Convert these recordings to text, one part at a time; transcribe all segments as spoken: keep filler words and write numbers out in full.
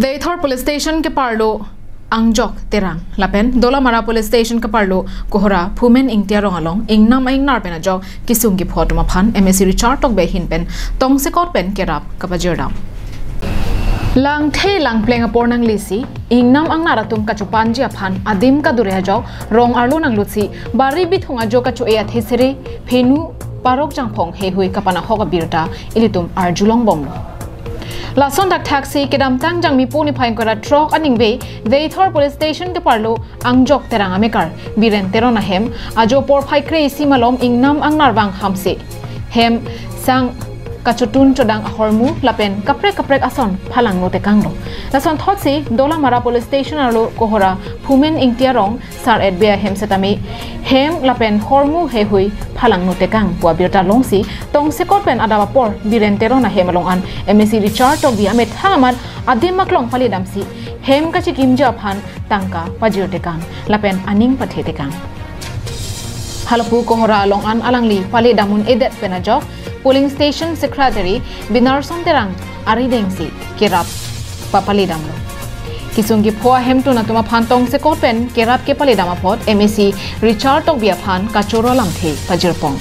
Deithor Police Station keparlo Angjok Terang lapen Dolamara Police Station keparlo Kohora Phumen Ingti arong along ingnam ingnar pen ajok kisung kipho atum aphan M A C Richard Tokbi ahin pen tongsekot pen kerap kapajirdam. Langthe langpleng apor nanglisi ingnam ingnar atum kachopanji aphan adim kadure ajok rong arlo nanglutsi bari bithung ajo kacho-e athesere phenu parok jangphong heihui kapanahok abirta ilitum arjulongbomlo. Lason thakthaksi kedamtang Jangmipo niphai ingkoi ra throk aningve Deithor Police Station keparlo Angjok Terang amekar Biren Teron ahem ajo porphai kre-isi malom ingnam ingnar vang hamse hem sang kachotun chodang ahormu lapen kaprek kaprek ason phalangno tekanglo. Lason thotsi Dolamara Police Station arlo Kohora Phumen Ingti arong sar et be ahem setame hem lapen hormu heihui phalangno tekang pu abirta longsi tongsekot pen adap apor Biren Teron ahem along an M A C Richard Tokbi amethang amat adim aklong paledamsi hem kachekimji aphan tangka pajir tekang lapen aning pathe tekang. Halapu Kohora along an alangli paledam un-edet pen ajok Polling Station Secretary Binarson Terang aridengsi kerap papaledamlo. Kisung kipho ahemtun atum aphan tongsekot pen kerap kepaledam apot M A C Richard Tokbi aphan kachoro lamthe pajirpon.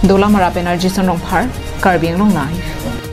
Dolamara pen R J Son Rongphar, Karbi Anglong Live.